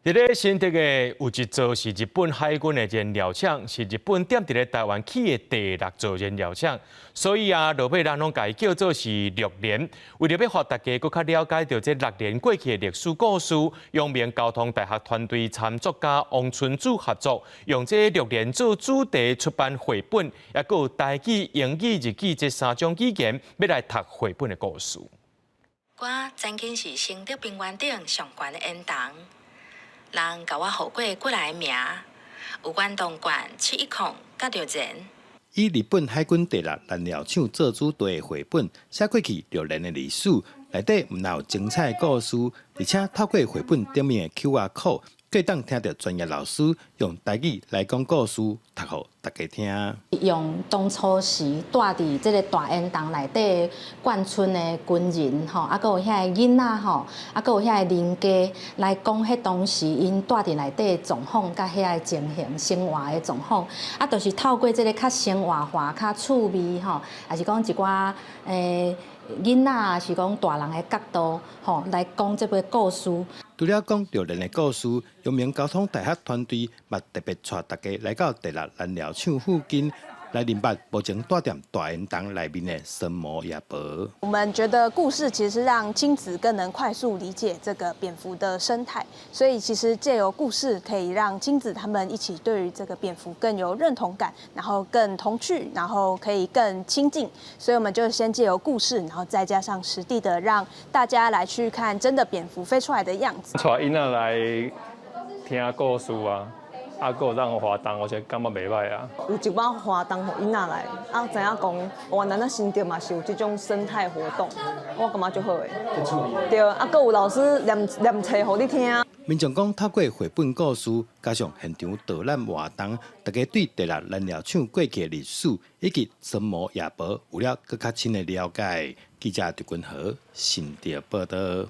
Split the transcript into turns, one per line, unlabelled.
佇咧新竹的有一座是日本海軍的燃料廠，是日本踮佇咧台灣起的第六座燃料廠，所以啊，落尾人攏共伊叫做是綠連。為著欲予大家閣較了解著這綠連過去的歷史故事，陽明交通大學團隊參作家王春子合作，用這綠連做主題出版繪本，也閣有台語、英語、日語這三種語言，欲來讀繪本的故事。
我曾經是新竹平原頂上懸的煙囱。人共我號過幾个名，有遠東縣710佮綠連。
以日本海軍第六燃料廠做主題的繪本，寫過去綠連的歷史，內底毋但有精彩的故事，而且透過繪本頂面的 QR code，閣會當聽著專業老師用台語來講故事，讀予大家聽。
用當初時蹛佇這个大煙囱內底眷村的軍人吼，啊，閣有遐个囡仔吼，啊，閣有遐个人家來講，彼當時𪜶蹛佇內底的狀況，佮遐个情形、生活的狀況，啊，就是透過這个較生活化、較趣味吼，抑是講一寡囡仔，抑是講大人的角度吼，來講這个故事。
除了講綠連的故事，陽明交通大學團隊嘛特別帶大家來到第六燃料廠附近，來認捌目前蹛佇大煙囱內面的酸模夜婆。
我們覺得故事其實讓親子更能快速理解這個蝙蝠的生態，所以其實借由故事可以讓親子他們一起對於這個蝙蝠更有認同感，然後更童趣，然後可以更親近。所以我們就先借由故事，然後再加上實地的讓大家來去看真的蝙蝠飛出來的樣子。
帶囡仔來聽故事啊。啊，閣有當活動，我覺得感覺袂䆀啊。
有一寡活動予囡仔來，啊，知影講，原來咱新竹嘛是有這種生態活動，我感覺足好的。對，啊，閣有老師念念冊予你聽。
民眾講，透過繪本故事，加上現場導覽活動，大家對第六燃料廠過去的歷史以及酸模夜婆有了閣較深的了解。記者陳君和新竹報導。